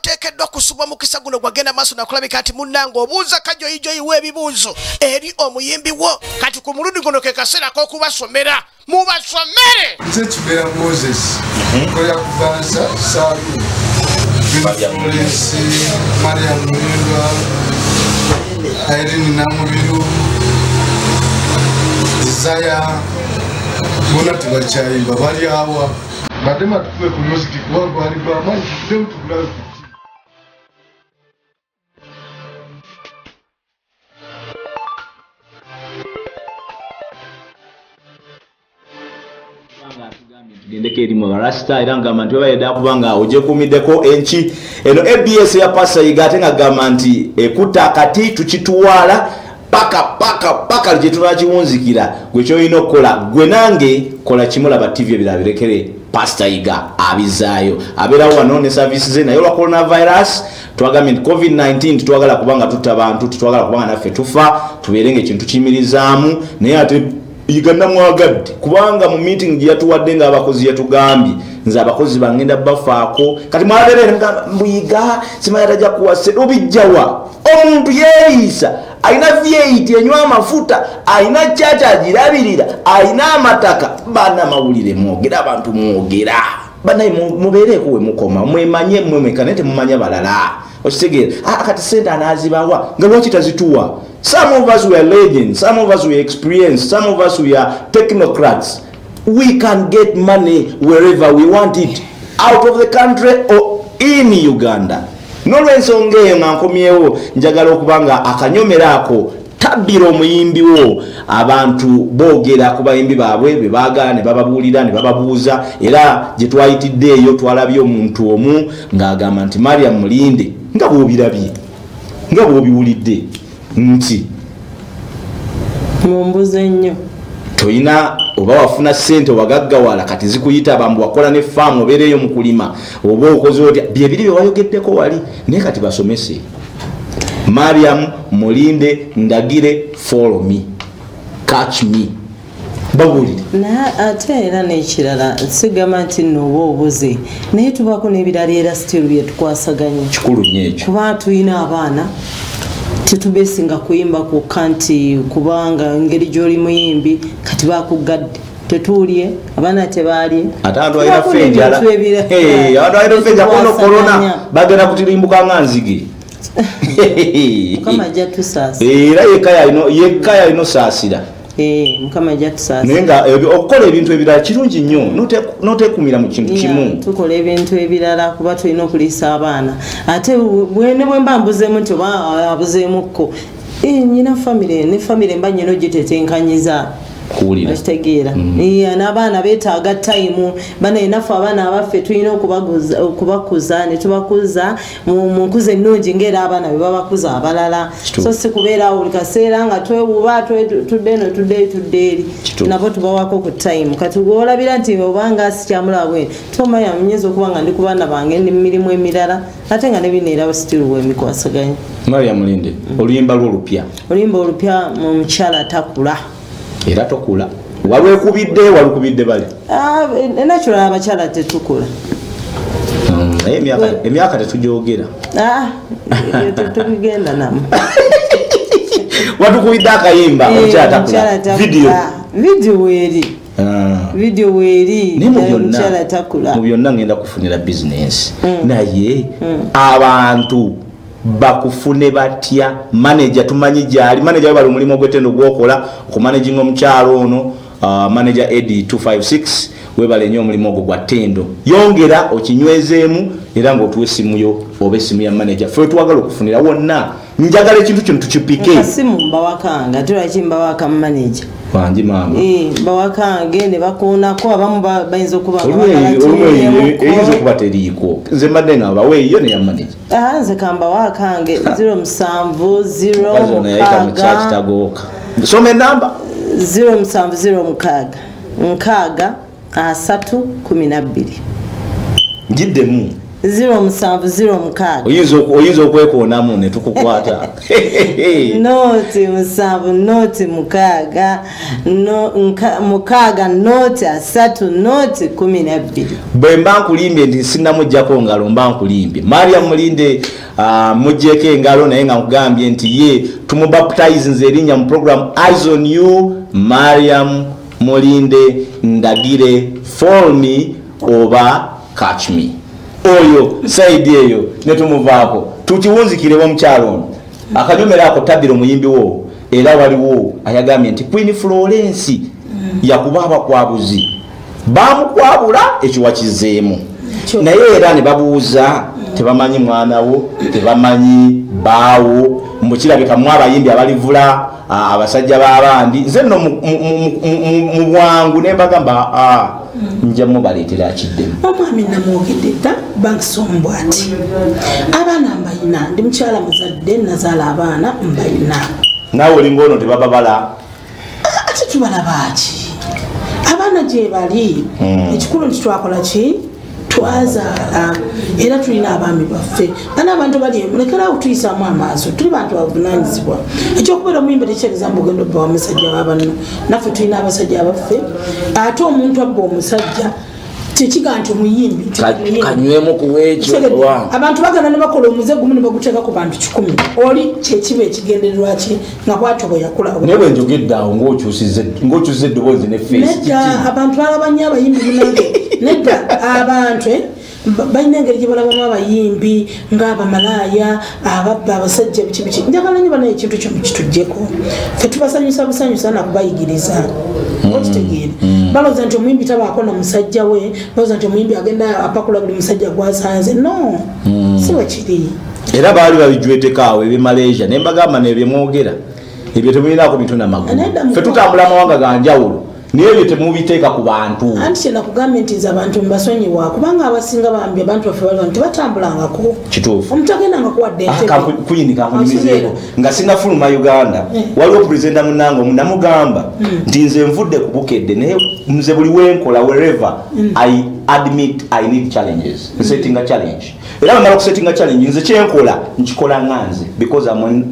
Toteekeddwa kusubwa mukisa guno gwagenda maaso nakulabika nti munnange obuuza kajoyijoyi w'ebibuuzo eri omuyimbi wo. Kati ku mulundi guno ke kaseera k'okubasomera, mubasomere. Nze Kibeera Moses, nkolera ku Banza Saalu, Florence, Mariam Mulindwa, Irene Namubiru, Desire, bonna tebakyayimba, bali awa. Badde tukube ku music kuba gwali gw'amaanyi, tuddemu tugulabe. Tugendeko eri mu barasta era ngamba nti webayedde kubanga ogyekuumiddeko enki eno ABS ya Pastor Yiga, ate ng'agamba nti ekutta akati tukituwala paka paka paka gye tunakiwunzikira. Gwe kyolina okukola gwe nange kola kimu, laba TV ebirala birekere Pastor Yiga abizaayo. Abeerawo wano ne services ze, naye olwa coronavirus twagambye nti COVID-19 tetwagala kubanga tutta abantu, tetwagala kubanga naffe tufa, tubeere ng'ekintu kiyimirizaamu. Naye ate Yiga namwagadde kubanga mu meeting gye yatuwadde ng'abakozi yatugambye nze abakozi bangenda bafaako. Kati mwabeere mugamba mbu Yiga simanyi atajja kuwa ssente, obijjawa? Omuntu yeeriisa, alina V8 enywa amafuta, alina kyakya agirabirira, alina amataka. Bannamawulire mwogera, abantu mwogera, bannaye mubeereeko we mukoma, mwemanye mmwe mwekka naye temumanya balala. Okitegeera? Kati ssente anaazibawa nga lwaki tazituwa? Some of us were legends, some of us were experienced, some of us we are technocrats. We can get money wherever we want it, out of the country or in Uganda. N'olwensonga eyo nga nkomyewo, njagala okuba nga akanyomero ako tabbira omuyimbi wo. Abantu boogera ku bayimbi baabwe be baagala ne bababuulira ne bababuuza, era gye twayitidde eyo twalabye omuntu omu ng'agamba nti Mariam Mulinde, nga bw'obirabye nga bw'obiwulidde nti mumbuze nnyo, toyina oba wafuna ssente wagaggawala kati zikuyita bambu wakola ne faamu obeereeyo mu kulima oba okoze otya, bye biri bye wayogeddeko wali. Naye kati basomese. Mariam Mulinde Ndagire, follow me, catch me, babuulire. Naye ate era n'ekirala sigamba nti nno oba obuze, naye tubaako n'ebirala era still bye tukwasaganya. Kikulu nnyo ekyo, kuba tulina abaana tetubeesinga kuyimba kwokka nti kubanga engeri gy'oli muyimbi kati bakugadde, tetuulye abaana tebaalye. Ate abantu balina ffe enjala, abantu balina ffe enjala kuno korona bagenda kutirimbuka nga nzige. Mukama ajja tusaasira. Era yekka yalina osaasira. Mukama ajja tusaasira. Naye nga okukola ebintu ebirala kirungi nnyo, n'oteekumira mu kintu kimu. Tukola ebintu ebirala kuba tulina okuliisa abaana. Ate ne bwe mba mbuzeemu nti oba abuzeemukko, nnyina famire ne famire mba nnyina ogitetenkanyiza. Okitegeera? N'abaana beetaaga tayimu, banaye naffe abaana abaffe tulina okubakuza ne tubakuza mu nkuza ennungi ng'era abaana bwe babakuza abalala. So si kubeera awo buli kaseera nga twewuba tudde eno tudde eri tudde eri, nabo tubawako ku tayimu. Kati gw'olabira nti obanga sikyamulaba bwe tomanya nnyinza okuba nga ndi ku baana bange ndi mu mirimu emirala ate nga ne bino era still wemikwasaganya. Mariam Mulinde, oluyimba lwo olupya. Oluyimba olupya mu mukyala takula. Era tokula. Walwekubidde, walukubidde bali. Natural abakyala tetukula. Emyaka tetujogera. Tetugenda namu. Watukubidde akayimba omukyala takula. Video. Video weeri. Video weeri. Omukyala takula. Mu byonna ngenda kufunira business. Naye abantu bakufune batya? Manager tumanyi gyali, manager webali omulimu ogw'ettendo gwokola okumanaginga omukyalo ono, manager Eddie 256 webale nnyo omulimu ogwo gwa ttendo, yongera okinywezeemu era ng'otuwa essimu yo oba essimu ya manager. Ffe twagala okufunira wonna, njagala ekintu kino tukipike. Akasimu mbawakanga, ate lwaki mbawaka manager? Wangi maama. Bawakange ne bakoonako, abamu bayinza okuba eyinza okuba teriiko. Nze mbadde nga baweeyo ne ya manager. Nze kambawakange 07 0 6. Soma enamba. 07 06 6 3 12. Ngiddemu. 0706. Oyinza okwekoonamu ne tukukwata. 07 06 6 0 12. Bwe mba nkulimbye nti sinnamuggyako ngalo, mba nkulimbye. Mariam Mulinde muggyeko engalo, naye nga nkugambye nti ye tumubaptize nze erinnya mu program Eyes on You, Mariam Mulinde Ndagire, follow me oba catch me. Oyo saidi eyo netumuvaako tukiwunzikirewo omukyalo ono akanyomera ako tabiro muyimbi wo, era waliwo ayagambye nti Queen Florence yakuba abakwabuzi bamukwabula ekyo wakizeemu, naye era ne babuuza tebamanyi mwana wo, tebamanyi baawo, mukirabika mu abayimbi abalivula abasajja b'abandi. Nze nno mu bwangu ne mbagamba nja mubaleetera akiddemu. Omwami namwogedde dda Banks bw'ati, abaana mbayina, ndi mukyala muzadde, nazaala abaana mbayina. Naawe olinga ono tebababala. Ate tubalaba ki? Abaana gye bali, ekikulu nti twakola ki? Twazaala, era tulina abaami baffe. Bana abantu bali mulekerawo tuyisaamu amaaso, tuli bantu bavunaanyizibwa. Ekyokubeera omuyimbi tekitegeeza mbu ogenda obba wa musajja wa banno. Naffe tulina abasajja abaffe. Ate omuntu abba omusajja tekiga nti omuyimbi kanywemu ku ekyo. Abantu bagenda ne bakola omuze gumu ne baguteeka ku bantu 100. Oli kyekiba ekigendererwa ki nga bw'atyo bwe yakula. Naye bwe njogedde awo ng'okyusiza eddoboozi ne face. Nedda abantu balaba nnyo abayimbi munange. Nedda abantu balina engeri gye balabamu abayimbi ng'abamalaaya, ababba abasajja biki biki. Njagala nnyo banaye ekintu kyo mukituggyeko. Ffe tubasanyusa busanyusa na kubayigiriza. Okitegeera. Balowooza nti omuyimbi tabaako na musajja we, balowooza nti omuyimbi agenda apakula buli musajja gw'asanze. No, si bwe kiri. Era baali babijweteko awo ebye Malaysia ne mbagamba nebye mwogera ebyo temulinaako mitwe na magulu. Ffe tutambula amawanga ga njawulo, naye ebyo temubiteeka ku bantu. Anti kye nakugambye nti nze abantu mbasonyiwa, kubanga abasinga bambi abantu baffe bali nti batambulangako. Kituufu. Omuntu agendangako wadde entebe. Queen kankunyumizeeko nga sinnafuluma Uganda, waliwo pulezidenti munnange omu namugamba nti nze nvudde ku Bukedde, naye nze buli wenkola wherever I admit I need challenges. Nsettinga challenge. Era bwe mmala okusettinga challenge, nze kyenkola nkikola nga nze because I'm an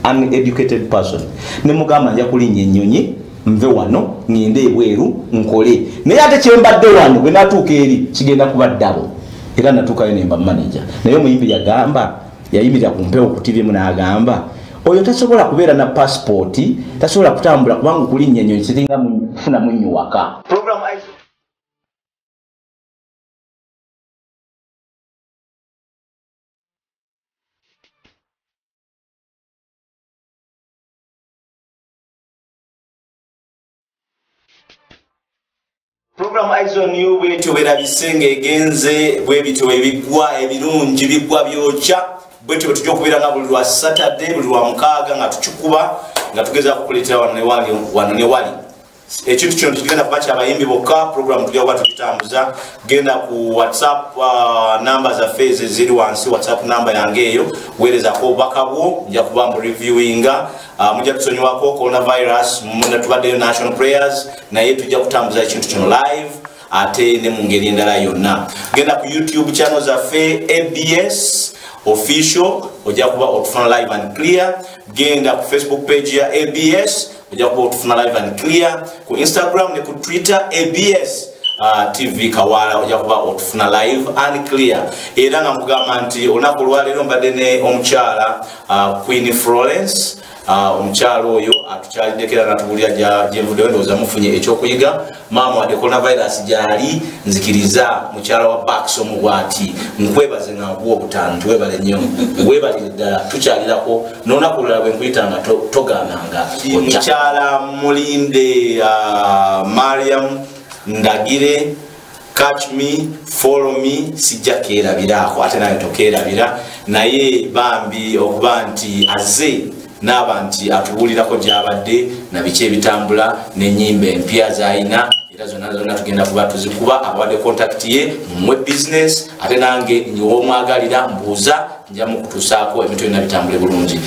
uneducated person. Ne mugamba nja kulinnya ennyonyi nve wano ngende ebweru nkole, naye ate kyembadde wano bwe natuuka eri kigenda kuba ddabo. Era natuukayo nemba manager, naye omuyimbi yagamba, yayimirira ku mpewo ku TV n'agamba oyo tasobola kubeera na passport, tasobola kutambula kubanga okulinnya ennyonyi kiringa kufuna munnyo waka. Program Eyes on You bwetyo bwerabise ng'egenze, bwebityo ebigwa ebirungi bigwa byokya, bwetyo bwe tujja okubeera nga buli lwa Saturday, buli lwa mukaaga nga tukikuba nga tugezaako kukuleetera wano ne wali. Ekintu kino tekigenda kuba kyabayimbi bokka, program tujja kuba tugitambuza. Genda ku WhatsApp namba zaffe ezo eziri wansi, WhatsApp namba yange eyo, weerezaako obubaka bwo, nja kuba mbu reviewinga. Mujja tusonyiwako coronavirus, muna tubaddeyo national prayers, naye tujja kutambuza ekintu kino live ate ne mu ngeri endala yonna. Genda ku YouTube channel zaffe ABS Official, ojja kuba otufuna live and clear. Genda ku Facebook page ya ABS, ojja kuba otufuna live and clear. Ku Instagram ne ku Twitter ABS TV Kawala, ojja kuba otufuna live and clear. Era nga nkugamba nti olunaku olwaleero mbadde ne omukyala Queen Florence. Omukyala oyo atukyaliddeko era n'atubuulira gyenvuddeyo, ndowooza mufunye ekyokuyiga. Maama wadde coronavirus gy'ali, nzikiriza mukyala wa Bax omu bw'ati, nkwebaze nga nkuwa obutaano, nti weebale nnyo, weebalire ddala, tukyalirako n'olunaku olulala bwe nkuyitanga togaananga. Mukyala Mulinde Mariam Ndagire, catch me, follow me, sijja keerabiraako ate nawe tokeerabira, naye bambi okuba nti azze n'aba nti atubuulirako gy'abadde na biki ebitambula n'ennyimba empya z'alina, era zonna zonna tugenda kuba tuzikuba. Abawadde contact ye mumuwe business, ate nange nyiwomwagalira mbuuza Nja mukutuusaako ebintu byonna bitambule bulungi.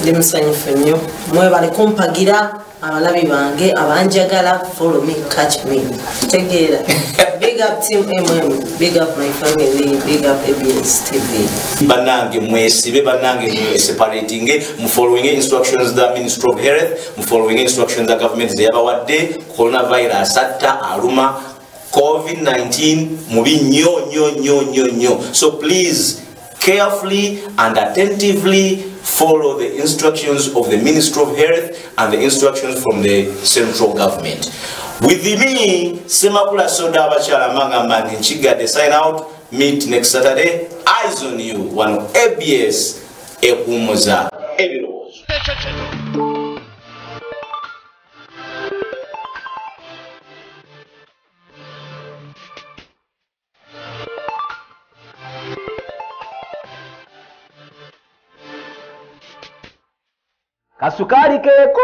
Ndi musanyufu nnyo, mwebale kumpagira abalabi bange abanjagala. Follow me, catch me, tegeera. Big up team MM, big up my family, big up ABS TV. Bannange mwesibe, bannange mweseparatinge, mufollowing instructions the Ministry of Health, mufollowing instructions the government zeyabawadde. Coronavirus atta, aluma, COVID-19 mubi nnyo nnyo nnyo nnyo nnyo. So please carefully and attentively follow the instructions of the Ministry of Health and the instructions from the central government. With me, Semakula Soda Abakyala Mangamba nti nkigadde. Sign out, meet next Saturday. Eyes on you, wano ABS ekuumuza ebirowoozo. Kasukali keeko.